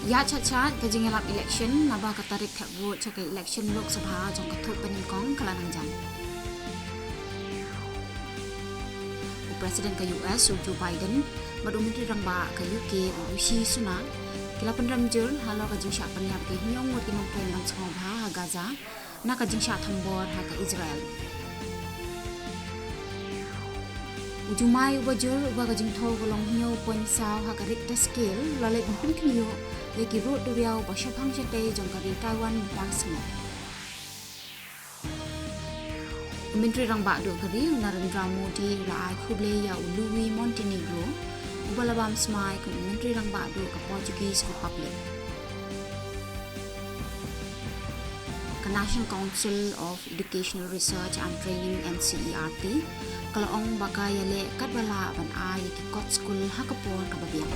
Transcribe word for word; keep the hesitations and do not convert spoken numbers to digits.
Ïaid shat shat ka jingïalap election naba ka tarik thep vote sha ka election Lok Sabha jong ka thup ba nyngkong ka la nang jan. U President ka U S u Joe Biden bad u Myntri Rangbah ka U K u Rishi Sunak ki la pynrem jur halor ka jingshah pynïap ki hynñiew ngut ki nongtrei ban sngewbha ha Gaza na ka jingshah thombor ha ka Israel. U jumai uba jur uba ka jingthew ka long hynñiew point saw ha ka Richter scale la leit ban pynkynïoh ïa ki rud duriaw ba shaphang shatei jong ka ri Taiwan mynta ka sngi. U Myntri Rangbah duh ka ri u Narendra Modi u la ai khublei ïa u Luis Montenegro uba la bam smai kum u Myntri Rangbah duh ka Portuguese Republic. Ka National Council of Educational Research and Training, N C E R T, ka la ong ba ka ïaleh katba lah ban ai ïa ki kot skul ha ka por kaba biang.